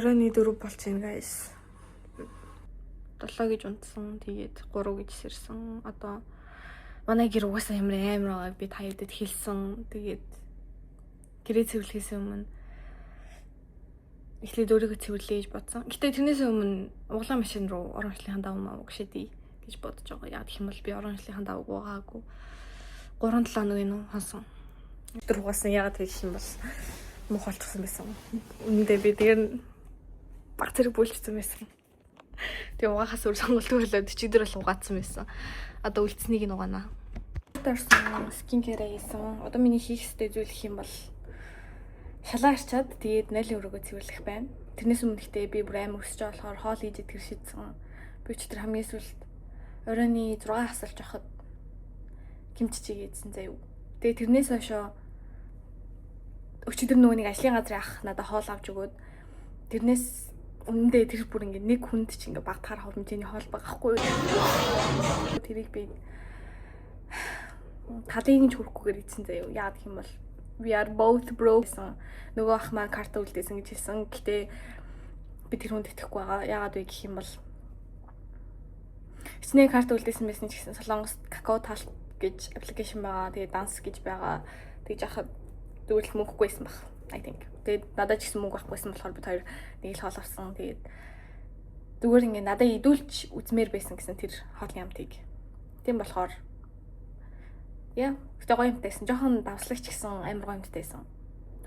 Оройн 4 болж байна, guys. 7 гэж унтсан. Тэгээд 3 гэж сэрсэн. Одоо манай гэр угаасаа ямар амар байгааг би та хэдэд хэлсэн. Тэгээд гэрээ цэвэрлэхээс өмнө эхлээд өөрийгөө цэвэрлэе гэж бодсон. Гэтэ тэрнээс өмнө угалаа машин руу орон хөлийн давуу маа гшэдий гэж бодож байгаа. Яг гэх юм бол би орон хөлийн давууг угаагүй 3 7 хоног юм уу хонсон. Тэр угаасан, ягаад гэх юм бол мух болчихсон байсан. Үнэндээ би тэр баг зэрэг бүлжсэн байсан. Тэгээ угаахаас өөр сонголтгүй болоод өчигдөр бол угаацсан байсан. Одоо үлдсэнийг нь угаана. Тарсан, skin care хийсэн. Одоо миний хийх ёстой зүйл гэх юм бол шалаа арчаад, тэгээд нойлын өрөөгөө цэвэрлэх байна. Тэрнээс өмнө гэхдээ би бүр амар өсөж байгаа болохоор хоол хийж идэхэр шийдсэн. Би өчигдөр хамгийн сүүлд оройн 6 хасалж байхад кимчи хийсэн заяа. Тэгээд тэрнээс хойшоо өчигдөр нөгөө нэг ажлын газрын ах надад хоол авч өгөөд, тэрнээс үнэндээ тэр бүр ингээ нэг хүнд чи ингээ багтахаар хэмжээний хоол байгаа хгүй юу. Тэрийг би талыг нь ч хүрэхгүйгээр идсэн заяа. Яагаад гэх юм бол we are both broke гэсэн. Нөгөө ах маань карта үлдээсэн гэж хэлсэн. Гэтэ би тэр хүнд итгэхгүй байгаа. Яагаад вэ гэх юм бол хичнээн карта үлдээсэн байсан ч гэсэн Солонгост KakaoTalk гэж application байгаа. Тэгээд Данс гэж байгаа. Тэгж яхад зүгээр л мөнгөгүй байсан баг. I think. Тэгээд надад ч гэсэн мөнгө байхгүйсэн болохоор бид хоёр нэг л хоол авсан. Тэгээд зүгээр ингээ надад идүүлч үзмээр байсан гэсэн тэр хоолны амтыг. Тийм болохоор яа, гэтэ гоё юмтай байсан. Жохон давслагч гэсэн амар гоё юмтай байсан.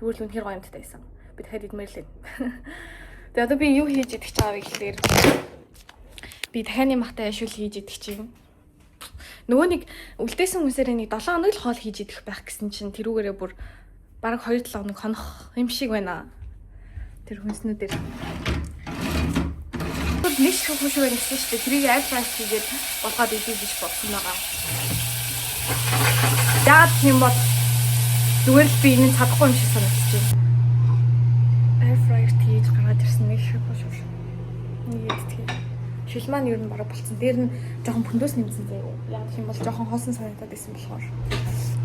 Зүгээр л үнэхээр гоё юмтай байсан. Би дахиад идмээр л. Тэгээ одоо би юу хийж идэх гэж байгаа вэ гэхлээр би дахианы махтай шүл хийж идэх чинь. Нөгөө нэг үлдээсэн хүмүүсээрээ нэг 7 хоног л хоол хийж идэх байх гэсэн чинь тэрүүгээрээ бүр бараг 2 7 хоног хонох юм шиг байна. Тэр хүнснүүдээр. Нэг шиг хөшөө гэсэн шүү дээ. Тэрийг air fry хийгээд болгоод идэх гэж бодсон байгаа. Яагаад гэх юм бол зүгээр л би энэ чадахгүй юм шиг санагдчих байна. Air fryer хийж гаргаад ирсэн нэг шиг хөшөө. Нэг идэх. Шил маань ер нь бараг болцсон. Дээр нь жоохон пүнтөөс нэмсэн заяа. Яг гэх юм бол жоохон хоосон санагдаад байсан болохоор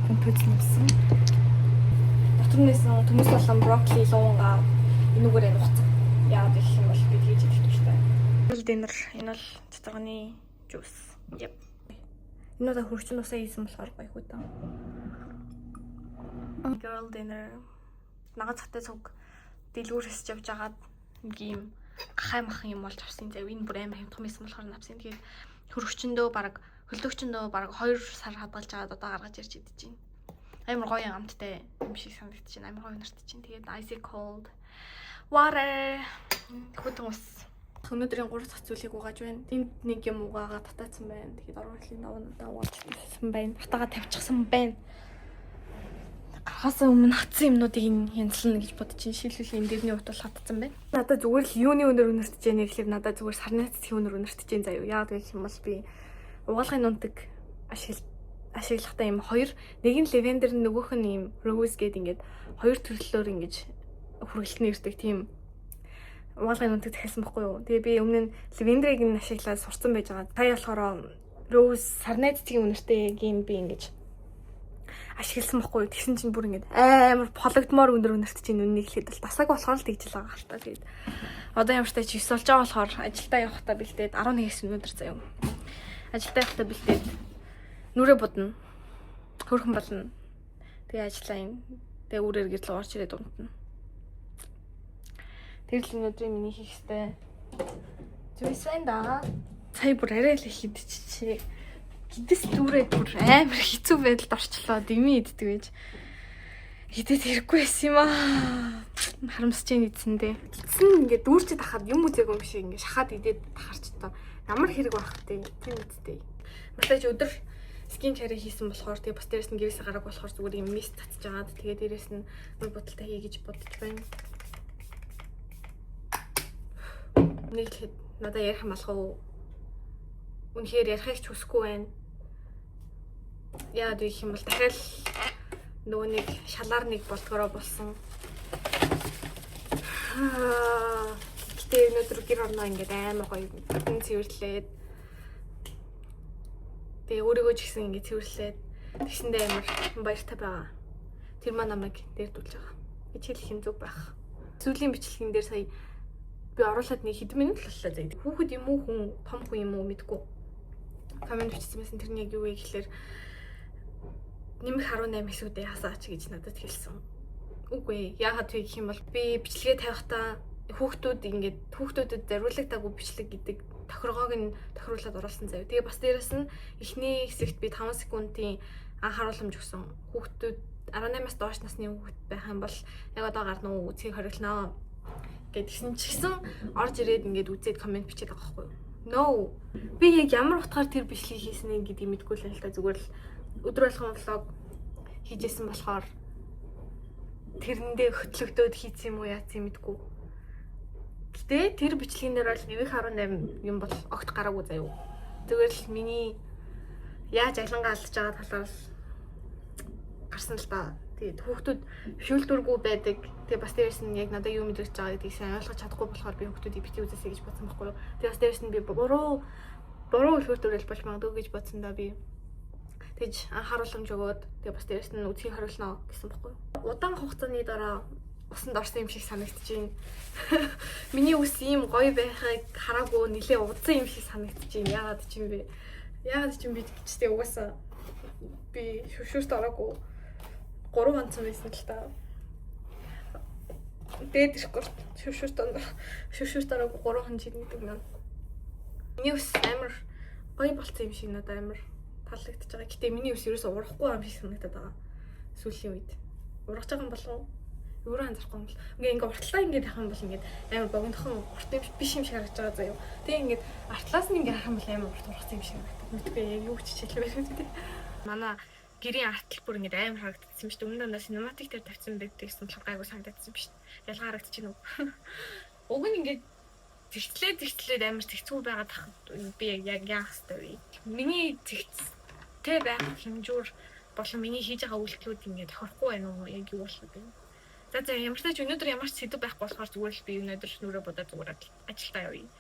пүнтөөс нэмсэн. Дотор нь нэсэн төмөс болон брокколи, луунга энүүгээрээ нухацсан. Яагаад гэх юм бол би тэгж идэх тууштай. Dinner, энэ бол цацрагны juice. Yep. Энэ удаа хөрчин усаа хийсэн болохоор гоё хүү. Girl dinner. Нагад цатай цуг дэлгүүрээс явж агаад нэг юм гахай махан юм болж авсан зав. Энэ бүр амар хямдхан байсан болохоор навсан. Тэгээд хөрөгчөндөө баг хөлдөгчөндөө баг 2 сар хадгалж агаад одоо гаргаж ирж идэж байна. Амар гоё амттай юм шиг санагдчих байна. Амар гоё нарт чинь. Тэгээд icy cold water, хүйтэн ус. Өнөөдрийн 3 дахь зүйлийг угааж байна. Тэнд нэг юм угаагаа татаацсан байна. Тэгээд орон даваа угаажсан байна. Хатаага тавьчихсан байна. Гарахаас өмнө хатсан юмнуудыг янзлана гэж бодож чинь, шилбэл энэ дэрний ут бол хатсан байна. Надад зүгээр л юуны үнэр үнэртэж яах гэхлээр надад зүгээр сарны цэцгийн үнэр үнэртэж जैन заяа. Яагаад гэх юм бол би угаалгын нунтаг ашиглахдаа юм хоёр, нэг нь lavender, нөгөөх нь юм rose гээд ингээд хоёр төрлөөр ингэж хүргэлтний ирдэг тийм угаалгын нунтаг захиалсан байхгүй юу. Тэгээ би өмнө нь lavender ыг нь ашиглаад сурцсан байж байгаа. Сая болохоор rose, сарнай цэцгийн үнэртэйг би ингэж ашигласан байхгүй юу. Тэгсэн чинь бүр ингэж амар пологдмоор өндөр үнэрт чинь, үннийг хэлэхэд бол дасаг болохоор л тэгж л байгаа л та. Тэгээд одоо ямар ч тач 9 болж байгаа болохоор ажилдаа явахдаа бэлдээд, 11-ээс өнөөдөр заяа. Ажилдаа явахдаа бэлдээд нүрээ будна. Хөрхөн болно. Тэгээ ажиллаа юм. Тэгээ үүрээр гэрэл орч ирээд унтна. Тэр л өнөөдрийн миний хийх ёстой зүйлс байна да. Сая бүр арай л их идчихээ. Гидэс дүүрээд бүр амар хэцүү байдалд орчлоо. Дими иддэг байж. Идэт хэрэггүй байсан юм аа. Харамсаж байна идсэндээ. Эцэн ингээд дүүрчээд ахад юм үзээгүй юм шиг ингээд шахаад идээд тахарч та ямар хэрэг байх вэ? Тийм үсттэй. Массаж өдөр skin care хийсэн болохоор, тэгээ бас дээрэс нь гэрээсээ гараг болохоор зүгээр юм mist татж агаад, тэгээ дээрэс нь нүүр будалтай хий гэж бодож байна. Нэг л хэд надаа ярих юм алах уу? Үнэхээр ярихыг ч хүсэхгүй байна. Яагаад вэ гэх юм бол дахиад нөгөө нэг шалаар нэг болдгороо болсон. Гэтэ өнөөдөр гэр орноо ингээд амар гоё бүтэн цэвэрлээд, тэгээ өөрийгөө ч гэсэн ингээд цэвэрлээд, тэгсэндээ амар баяртай байгаа. Тэр маань намайг дээрдүүлж байгаа гэж хэлэх юм зүг байх. Сүүлийн бичлэгэн дээр сая Би оруулаад нэг хэдэн минут л боллоо заяа. Хүүхэд юм уу, хүн том хүн юм уу мэдгүй. Comment бичсэн байсан. Тэр нь яг юу вэ гэхлээр нэмэх 18 хэсгүүдээ хасаач гэж надад хэлсэн. Үгүй ээ. Яагаад вэ гэх юм бол би бичлэгээ тавихтаа хүүхдүүд ингээд хүүхдүүдэд зориулагдаагүй бичлэг гэдэг тохиргоог нь тохируулаад оруулсан заяа. Тэгээ бас дээрэс нь эхний хэсэгт би 5 секундын анхаарууламж өгсөн. Хүүхдүүд 18-аас доош насны хүүхэд байх юм бол яг одоо гарна уу, үзхийг хориглоно гэдгсэн ч гэсэн орж ирээд ингээд үзээд comment бичээд байгаа байхгүй юу? No. Би яг ямар утгаар тэр бичлэгийг хийсэн юм гэдгийг мэдэхгүй л л та, зүгээр л өдөр болгон vlog хийжсэн болохоор тэрэндээ хөтлөгдөөд хийсэн юм уу, яац юм мэдгүй. Гэтэ тэр бичлэгэн дээр бол нэмэх 18 юм бол огт гараагүй заяа. Зүгээр л миний яаж алангаа алдаж байгаа талаар л гарсан л та. Тэгээд хүүхдүүд шүүлтүүргүй байдаг. Тэгээ бас дээрэс нь яг надад юу мэдрэгдэж байгаа гэдгийг сайн ойлгож чадахгүй болохоор би хүүхдүүдийг битгий үзээсэй гэж бодсон байхгүй юу. Тэгээ бас дээрэс нь би буруу буруу үлгэр дуурайл болж магадгүй гэж бодсон да би. Тэгж анхаарууламж өгөөд, тэгээ бас дээрэс нь үзхийг хориглоно гэсэн байхгүй юу. Удаан хугацааны дараа усанд орсон юм шиг санагдчихээн. Миний үс ийм гоё байхыг хараагүй нилээ удсан юм шиг санагдчихээн. Яагаад ч юм бэ? Яагаад ч юм бэ гэжтэй угаасаа би шүршүрт ороогүй 3 онцон байсан л та. Дээд ирэхгүй шүршүрт ороогүй 3 хон жин гэдэг юм. Миний үс амар гоё болцсон юм шиг надад амар таалагдчихж байгаа. Гэтэ миний үс ерөөсөө урахгүй юм шиг санагдаад байгаа. Сүүлийн үед. Ургаж байгаа юм болов уу? Өөрөө анзаарахгүй юм бол. Ингээ ингээ уртлаа ингээ тавих юм бол ингээд амар богинохон урт юм биш юм шиг харагдаж байгаа заяа. Тэгээ ингээд артлаас нь ингээ харах юм бол амар урт ургасан юм шиг харагдав. Мэдгүй яг юу ч хичээлээ байх үү. Манай гэрийн артлал бүр ингээд амар харагдсан юм шүү дээ. Өмнө нь cinematic дээр тавьсан байдаг гэсэн болохоор гайгүй санагдсан юм шүү дээ. Ялгаа харагдчих юм уу? Уг нь ингээд зэгцлээ зэгцлээд амар цэгцгүй байгаад тах би яг яах ёстой вэ? Миний цэгцтэй байх хэмжүүр болон миний хийж байгаа үйлдэлүүд ингээд тохирохгүй байна уу? Яг юу болох вэ? За, ямар ч тач өнөөдөр ямар ч сэдэв байхгүй болохоор зүгээр л би өнөөдөр нүрээ будаа зүгээр ажилдаа явъя.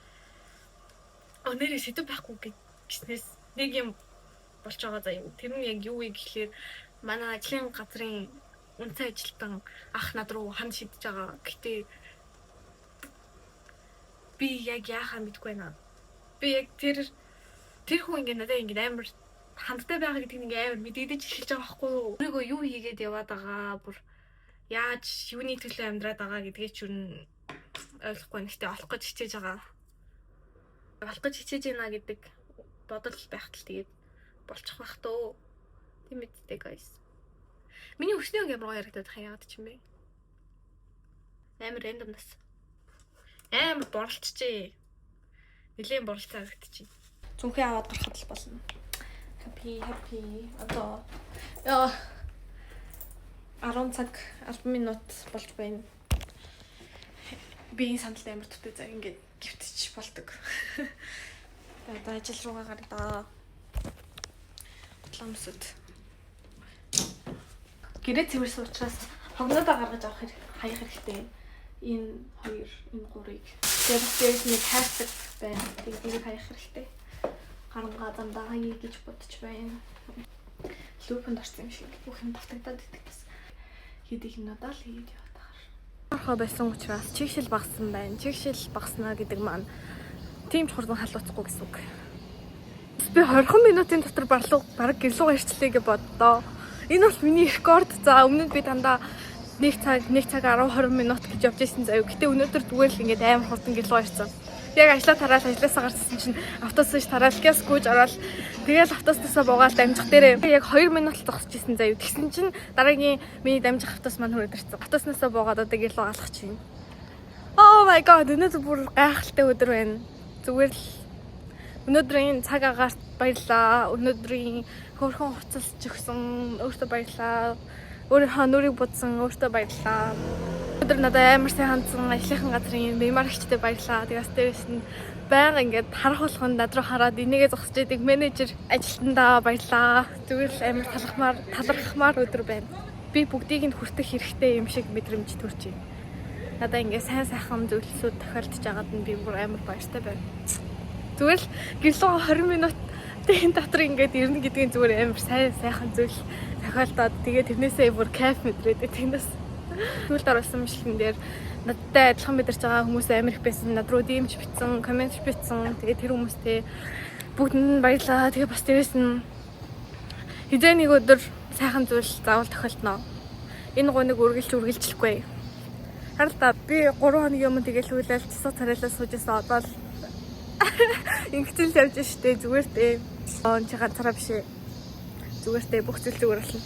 Өнөөдөр сэдэв байхгүй гэснээс нэг юм болж байгаа заяа. Тэр нь яг юу вэ гэхлээр манай ажлын газрын үнцэн ажилтан ах над руу ханд шидэж байгаа. Гэтэ би яг яахаа мэдэхгүй байна. Би яг тэр тэр хүн ингээд надад ингээд амар хандтай байгаа гэдгийг ингээ амар мэдэгдэж эхэлж байгаа байхгүй юу? Өөрийгөө юу хийгээд яваад байгаа, бүр яаж юуны төлөө амьдраад байгаа гэдгийг ч юу н ойлгохгүй байна. Гэтэ олох гэж хичээж байгаа. Олох гэж хичээж байна гэдэг бодол байхад л тэгээд болчих бах тоо. Тийм мэдтэй, guys. Миний өсний өнг амар гоё харагдаад байгаа, яагаад ч юм бэ? Амар random нас. Амар боролцжээ. Нилээн боролцоо харагдчих. Зүнхээ аваад гарахад л болно. Happy, happy. Одоо яа 10 цаг 10 минут болж байна. Би энэ сандалд амар тутай заа, ингээд гівтчих болдог. Тэгээ одоо ажил руугаа гараа. Гутлаа өмсөд. Гэрээ цэвэрсэн учраас хогнодоо гаргаж авах хэрэг хаях хэрэгтэй. Энэ хоёр, энэ гурыг. Тэгээ бас дээрээс нэг хайрцаг байна. Тэгээ энийг хаях хэрэгтэй. Гарангаа замдаа хаяа гэж бодож байна. Loop энд орсон юм шиг бүх юм давтагдаад идэг бас. Хийдэг юмнуудаа л хийгээд яваад байгаа. Орхоо байсан учраас чигшил багсан байна. Чигшил багснаа гэдэг маань тийм ч хурдан халууцахгүй гэсэн үг. Би 20 минутын дотор барлуу бараг гэрлүүгээ ирчлээ гэж боддоо. Энэ бол миний рекорд. За, өмнө нь би дандаа 1 цаг, 1 цаг 10 20 минут гэж явж ирсэн заяа. Гэтэ өнөөдөр зүгээр л ингээд амар хурдан гэрлүүгээ ирсэн. Яг ажлаа тараал, ажлаасаа гарсан чинь автобус тараал, гяс гүйж ороод тэгэл автобусаа буугаал дамжих дээрээ яг 2 минут л зогсож исэн заяа. Тэгсэн чинь дараагийн миний дамжих автобус маань хүрээд ирсэн. Автобуснасаа буугаад одоо гэрлүү алхах чинь. Oh my God, өнөөдөр бүр гайхалтай өдөр байна. Зүгээр л өнөөдрийн цаг агаарт баярлаа. Өнөөдрийн хөөрхөн хувцасч өгсөн өөртөө баярлаа. Өөрийнхөө нүрийг будсан өөртөө баярлаа. Өнөөдөр надад амар сайн хандсан ажлынхан газрын мемар ихчтэй баярлаа. Тэгээс дээрэс нь байнга ингээд харах болгонд над руу хараад энийгээ зогсож идэг менежер ажилтнаа баярлаа. Зүгээр л амар талархмаар талархмаар өдөр байна. Би бүгдийг нь хүртэх хэрэгтэй юм шиг мэдрэмж төрж байна. Надаа ингээд сайн сайхан зүйлсүүд тохиолдож байгаад нь би бүр амар баяртай байна. Зүгээр л гэрлөө 20 минут тийм дотор ингээд ирнэ гэдгийг зүгээр амар сайн сайхан зүйл тохиолдоод тэгээ тэрнээсээ бүр кайф мэдрээд, тэгнээс Сүүлд оруулсан бичлэгэн дээр надтай адилхан мэдэрч байгаа хүмүүс амар их байсан. Над руу DM ч бичсэн, comment ч бичсэн. Тэгээд тэр хүмүүстэй бүгдэнд нь баярлалаа. Тэгээ бас дээрэс нь хэзээ нэг өдөр сайхан зүйл заавал тохиолдоно. Энэ гуниг үргэлж үргэлжлэхгүй. Харалтаа би 3 хоногийн өмнө тэгэл хүлээл цэцэг царайлаа сууж исэн, одоо л ингэтэл явж штэ, зүгээр дээ. Он чи ганцаараа биш ээ. Зүгээр дээ, бүх зүйл зүгээр болно.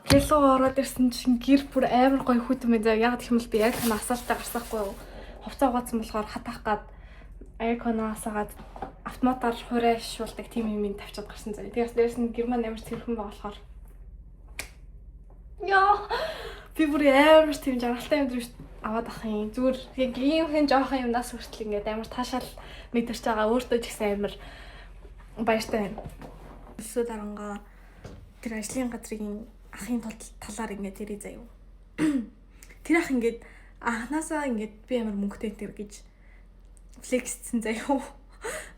Гэр рүү ороод ирсэн чинь гэр бүр амар гоё хүйтэн байна заа. Яг гэх юм бол би aircon асаалтаа гарсахгүй юу. Хувцас угаацсан болохоор хатаах гад aircon асаагаад автоматар хураашуулдаг тийм юм тавьчаад гарсан заа. Тэгээс дээрэс нь гэр маань амар цэвэрхэн байгаа болохоор, яа, би бүр амар тийм жаргалтай мэдрэмж аваад ах юм. Зүгээр яг ийм хэн жоохон юмнаас хүртэл ингээд амар таашаал мэдэрч байгаа. Өөртөө ч гэсэн амар баяртай байна. Өсөө дарангаа тэр ажлын газрын ахын талаар ингээд ярий заяа. Тэр ах ингээд анханасаа ингээд би амар мөнгөтэй тэр гэж flex цсэн заяа.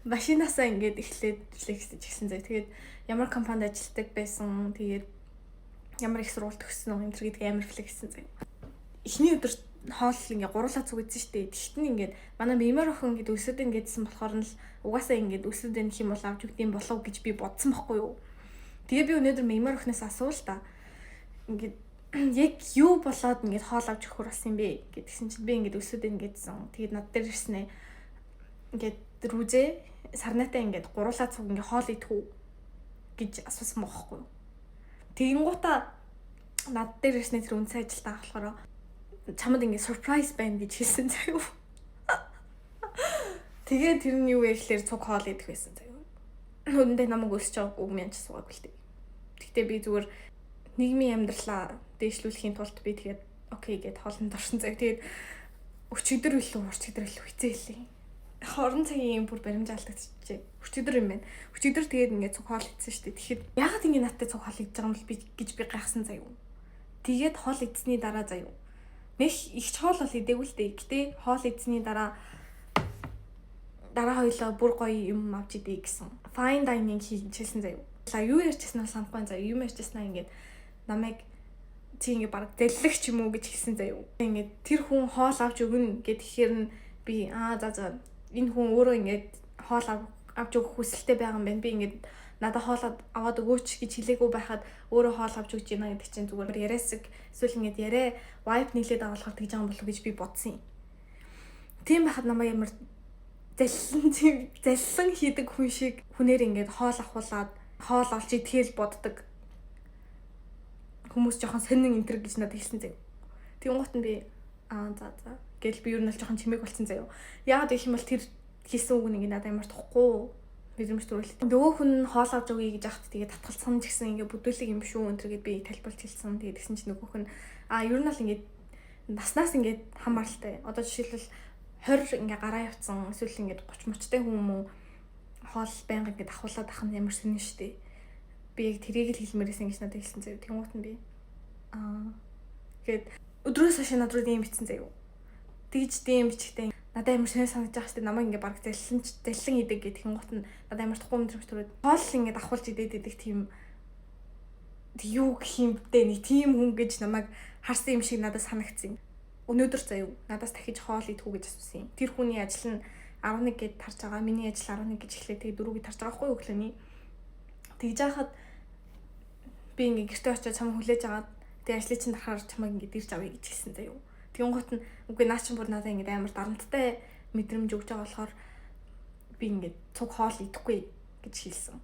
Машинаасаа ингээд эхлээд flex тэж гисэн заяа. Тэгээд ямар компанид ажилладаг байсан, тэгээд ямар их сургууль төгссөн үү энэ төр гэдэг амар flex сэн заяа. Эхний өдөр хоол ингээ гурлаа цуг идсэн штэ. Тэгт нь ингээд манай мемор охин ингээд өсөд ингэдсэн болохоор нь л угаасаа ингээд өсөд энэ юм бол авч өгдөм болов гэж би бодсон бохгүй юу. Тэгээ би өнөөдөр мемор охиноос асуул та. Ингээд яг юу болоод ингээд хоол авч өгөхөр болсон юм бэ гэдгсэн чинь би ингээд өсөд ингэдсэн. Тэгээд над дээр ирснэ. Ингээд рүүзээ сарнайтай ингээд гуруулаа цуг ингээд хоол идэх үү гэж асуусан бохгүй юу. Тэгэнгуутаа над дээр ирснэ, тэр үнсэн ажилтаа болохоор чамд ингээд surprise байна гэж хэлсэн заяа. Тэгээ тэр нь юу вэ гэхлээр цуг хоол идэх байсан заяа. Үүндээ намайг өсөж байгааг үг мянч суугаагүй л дээ. Гэхдээ би зүгээр нийгмийн амьдралаа дээшлүүлэхийн тулд би тэгээд okay гэд хоолнд орсон заяа. Тэгээд өчигдөр илүү урчигдөр илүү хэцээ хэлээ. Хорон цагийн бүр баримж алдагдчихжээ. Өчигдөр юм байна. Өчигдөр тэгээд ингээд цуг хоол идсэн шүү дээ. Тэгэхэд яагаад ингэ надтай цуг хоол идэж байгаа юм бол би гэж би гайхсан заяа. Тэгээд хоол идсэний дараа заяа. Нэг их ч хоол бол идээгүй л дээ. Гэтэ хоол идсэний дараа хоёлоо бүр гоё юм авч идэ гэсэн. Fine dining хийжсэн заяа. Юу ярьчихсан нь санахгүй заяа. Юм ярьчихснаа ингээд намайг чи ингээ баг заллах ч юм уу гэж хэлсэн заяа. Ингээд тэр хүн хоол авч өгнө гэхээр нь би аа, за за, энэ хүн өөрөө ингээд хоол авч өгөх хүсэлтэй байгаа юм байна. Би ингээд надад хоол аваад өгөөч гэж хэлээгүй байхад өөрөө хоол авч өгч байна гэдэг чинь зүгээр яриасаг эсвэл ингээд яриа vibe нийлээд байгаа болохоор тэгж байгаа юм болов уу гэж би бодсон юм. Тийм байхад намайг ямар заллан, тийм заллан хийдэг хүн шиг хүнээр ингээд хоол авахуулаад хоол олж идэхэл боддог хүмүүс жоохон сонин энтер гэж надад хэлсэн заяа. Тэнгуут нь би аа, за за гэл би ер нь л жоохон чимээг болсон заяа. Яагаад гэх юм бол тэр хэлсэн үг нь ингээд надад амар тухгүй мэдрэмж төрүүлээ. Нөгөө хүн нь хоол авч өгье гэж ахт тэгээд татгалцсан ч гэсэн ингээд бүдүүлэг юм шүү энэ гээд би тайлбарлаж хэлсэн. Тэгээд тэгсэн чинь нөгөөх нь аа, ер нь л ингээд наснаас ингээд хамааралтай. Одоо жишээлбэл 20 ингээ гараа явцсан эсвэл ингээд 30 мочтой хүн юм уу, хоол байнга ингээд ахуулаад ах нь ямар сонин штэ. Би яг тэрийг л хэлмээрсэн гэж надад хэлсэн заяа. Тэнгуут нь би аа гээд өдрөөс хойш над руу DM бичсэн заяа. Тэгж DM бичгтээ надад амар сонир санагдаж байгаа штэ, намайг ингээ баг заллан заллан идэг гэх тэнгуут нь надад амар тухгүй мэдрэмж төрөөд хоол ингээд авахулж идээд идэг тийм юу гэх юм бэ, нэг тийм хүн гэж намайг харсан юм шиг надад санагдсан. Өнөөдөр заяа надаас дахиж хоол идэх үү гэж асуусан юм. Тэр хүний ажил нь 11 гээд тарж байгаа. Миний ажил 11 гэж эхлэв. Тэгээ 4 гэж тарж байгаа байхгүй юу өглөөний. Тэгж яхад би ингээ гэртээ очиод чам хүлээж агаад тэгээ ажлын чинь дарахаар чамайг ингээ дэрж авъя гэж хэлсэн заяа. Тэгэнгუут нь үгүй, наа чин бүр надад ингээ амар дарамттай мэдрэмж өгч байгаа болохоор би ингээ цуг хоол идэхгүй гэж хэлсэн.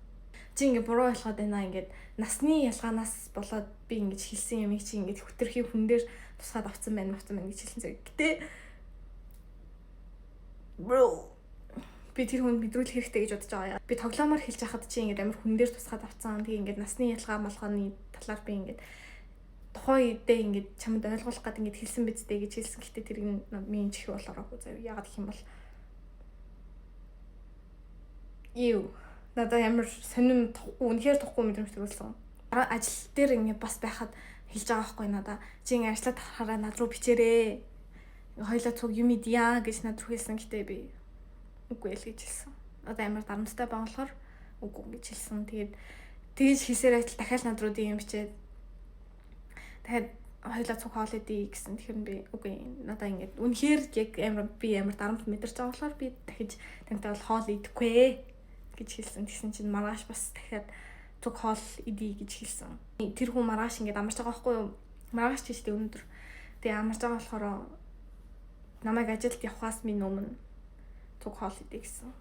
Чи ингээ буруу ойлгоод байна, ингээд насны ялгаанаас болоод би ингэж хэлсэн юмыг чи ингээд хөтөрхий хүн дээр тусгаад авцсан байна гэж хэлсэн зэрэг. Гэтэ bro, би тэр хүнд мэдрүүлэх хэрэгтэй гэж бодож байгаа. Би тоглоомоор хэлж хахад чи ингээд амар хүн дээр тусгаад авцсан. Тэгээ ингээд насны ялгаа малгааны талаар би ингээд тухайн үедээ ингээд чамд ойлгуулах гээд ингээд хэлсэн биз дээ гэж хэлсэн. Гэтэ тэр нь миний чихэг бол ороогүй заяа. Яагаад гэх юм бол юу надад ямар сонин тухгүй, үнэхээр тухгүй мэдрэмж төрүүлсэн. Ажил дээр ингээд бас байхад хэлж байгаа байхгүй надаа. Чи ингээд ажлаа тарахаараа над руу бичээрээ. Хоёлаа цуг юм идья гэж над руу хэлсэн. Гэтэ би үгүй л гэж хэлсэн. Одоо амар дарамттай байгаа болохоор үгүй гэж хэлсэн. Тэгээд тэгж хэлсээр адил дахиад над руу DM бичээд дахиад Хоёлаа цуг хоол идье гэсэн. Тэгэхээр би үгүй, надаа ингээд үнэхээр яг амар би амар дарамт мэдэрч байгаа болохоор би дахиж тантай бол хоол идэхгүй гэж хэлсэн. Тэгсэн чинь маргааш бас дахиад цуг хоол идье гэж хэлсэн. Тэр хүн маргааш ингээд амарч байгаа байхгүй юу? Маргааш ч тийштэй өнөөдөр. Тэгээ амарч байгаа болохоор намайг ажилд явахаас минь өмнө цуг хоол идье гэсэн.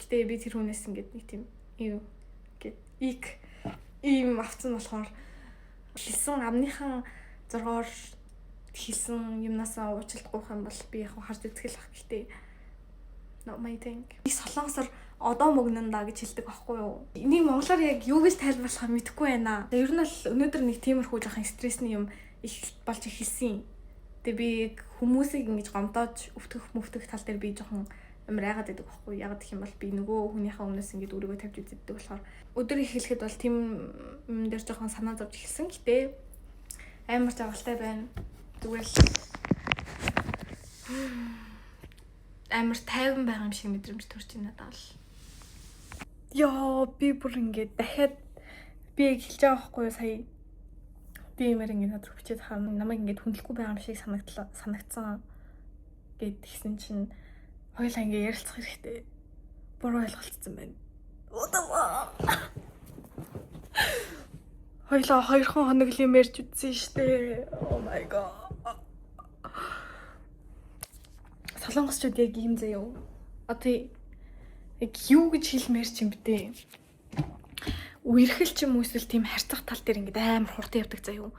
Гэтэ би тэр хүнээс ингээд нэг тийм юу гэд ик ийм авцсан болохоор хэлсэн амныхан зоргоор хэлсэн юмнасаа уучлахгүй юм бол би яг харж үзэх л ах. Гэтэ not my thing. Би солонгосоор "Одоо мөгнөн да" гэж хэлдэг байхгүй юу? Энийг монголоор яг юу гэж тайлбарлахаа мэдэхгүй байна. Ер нь бол өнөөдөр нэг тиймэрхүү жоохон стрессний юм их болж эхэлсэн. Тэгээ би хүмүүсийг ингэж гомдоож өвтгөх мөвтгөх тал дээр би жоохон амар айгаад байдаг байхгүй юу? Яг гэх юм бол би нөгөө хүнийхээ өмнөөс ингэж өөрийгөө тавьж үздэг болохоор өдөр эхлэхэд бол тийм юм дээр жоохон санаа зовж эхэлсэн. Гэтэ амар жаргалтай байна. Зүгээр л амар тайван байгаа юм шиг мэдрэмж төрж байна надад бол. Йоо, би бүр ингээд дахиад би яг хэлж байгаа байхгүй юу, сая DM-ээр ингээд над руу бичээд хаа намайг ингээд хүндлэхгүй байгаа юм шиг санагдлаа, санагдсан гэд тэгсэн чинь хоёулаа ингээд ярилцах хэрэгтэй. Буруу ойлголцсон байна. What the fuck? Хоёулаа 2 хоног л юм ярьж үзсэн штэ. Oh my God. Солонгосчууд яг ийм заяо. Одоо яг юу гэж хэлмээр ч юм бэ? Үерхэл ч юм уу эсвэл тийм харьцах тал дээр ингээд амар хурдан явдаг заяо.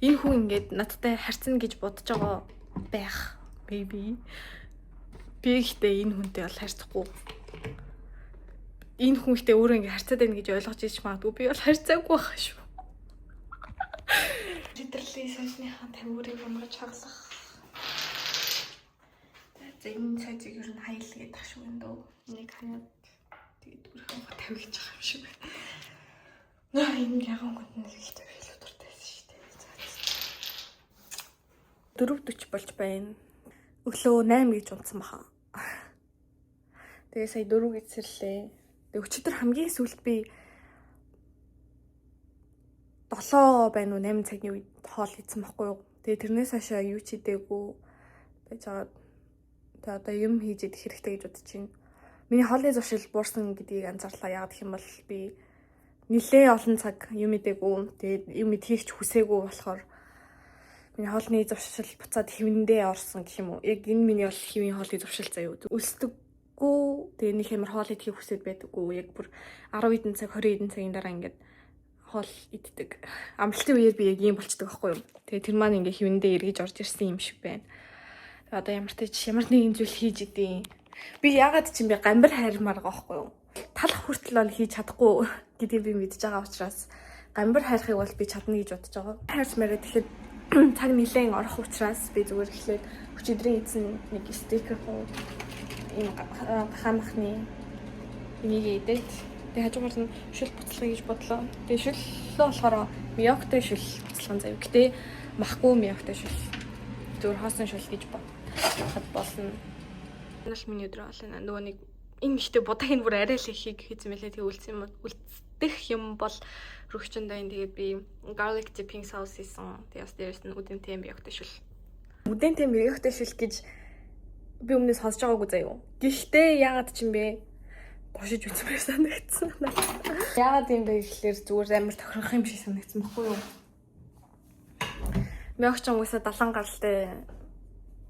Энэ хүн ингээд надтай харьцна гэж бодож байгаа байх. Maybe. Би ихтэй энэ хүнтэй бол харьцахгүй. Энэ хүн ихтэй өөрөө ингээд харьцаад байна гэж ойлгож ич магадгүй. Би бол харьцаагүй байх шүү. Лiterally сошныхаа тамгуурыг унгаж хаглах. За, энэ цайзыг ер нь хаял гэдэг ах шиг байна дөө. Энийг хаяад тэгээд өрхөн тавигч байгаа юм шиг байна. Наа, энэ яган хүнд нэг их тавих илүү дуртай байсан шүү дээ. За. 4:40 болж байна. Өглөө 8 гэж унтсан баха. Тэгээ сая 4 гэж сэрлээ. Тэгээ өчигдөр хамгийн сүүлд би 7 байна уу, 8 цагийн үед хоол идсэн байхгүй юу. Тэгээ тэрнээс хойшоо юу ч идээгүй байж байгаа. Тэгээ одоо юм хийж идэх хэрэгтэй гэж бодож байна. Миний хоолны зуршил буурсан гэдгийг анзаарлаа. Яг гэх юм бол би нилээ олон цаг юм идээгүй. Тэгээд юм идэхийг ч хүсээгүй болохоор миний хоолны зуршил буцаад хэвэндээ орсон гэх юм уу. Яг энэ миний бол хэвийн хоолны зуршил заяа. Өлсдөггүй. Тэгээ нэг амар хоол идэхийг хүсээд байдаггүй. Яг бүр 10 хэдэн цаг, 20 хэдэн цагийн дараа ингээд хоол иддэг. Амралтын үеэр би яг ийм болчдөг байхгүй юу. Тэгээ тэр маань ингээ хэвэндээ эргэж орж ирсэн юм шиг байна. Тэгээ одоо ямар ч ямар нэгэн зүйл хийж идэв. Би яагаад ч юм бэ гамбар хайрмаар байгаа байхгүй юу. Талах хүртэл бол хийж чадахгүй гэдгийг би мэдж байгаа учраас гамбар хайрахыг бол би чадна гэж бодож байгаа. Хайрч мэрэ тэгэхэд цаг нилээн орох учраас би зүгээр эхлээд өчигдрийн эзэн нэг steak хуу ийм гахаа махны энийг идээд, тэгээ хажуугаар нь шүл буцалгая гэж бодлоо. Тэгээ шүллөө болохоор миоктой шүл буцалган заяа. Гэтэ махгүй миоктой шүл. Зүгээр хоосон шүл гэж бодоход болно. Энэ бол миний өдөр болно. Нөгөө нэг энэ ихтэй будаг нь бүр арай л ихийг хийсэн мэлээ. Тэгээ үлдсэн юм үлдэх юм бол рөгчөнд энэ тэгээд би garlic dipping sauce хийсэн. Тэгээ бас дээрэс нь үдэнтэй миоктой шүл. Үдэнтэй миоктой шүл гэж би өмнөөс сонсож байгаагүй заяо. Гэхдээ яагаад ч юм бэ? Туршиж үзмээр санагдсан. Яагаад юм бэ гэхлээр зүгээр амар тохирох юм шиг санагдсан баггүй юу? Миок ч угаасаа 70 гаралтай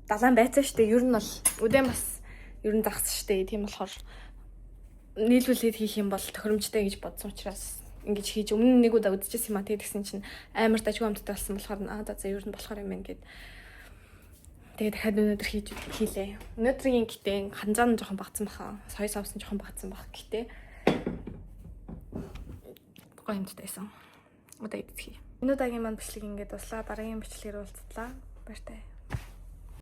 70 байцаа штэ. Ер нь бол үдэн бас ер нь загас штэ. Тийм болохоор нийлүүлээд хийх юм бол тохиромжтой гэж бодсон учраас ингэж хийж өмнө нэг удаа үзчихсэн юм а. Тэгсэн чинь амар дажгүй амттай болсон болохоор аа, за за, ер нь болохоор юм байна гэд. Тэгээ дахиад өнөөдөр хийж хийлээ. Өнөөдрийн гэтээ ханзаа нь жоохон багцсан баха. Соёо соус нь жоохон багцсан баг. Гэтэ гоё юмтай байсан. Одоо идчихье. Энэ удаагийн маань бичлэг ингээд дуслаа. Дараагийн бичлэгээр уулзлаа. Баяртай.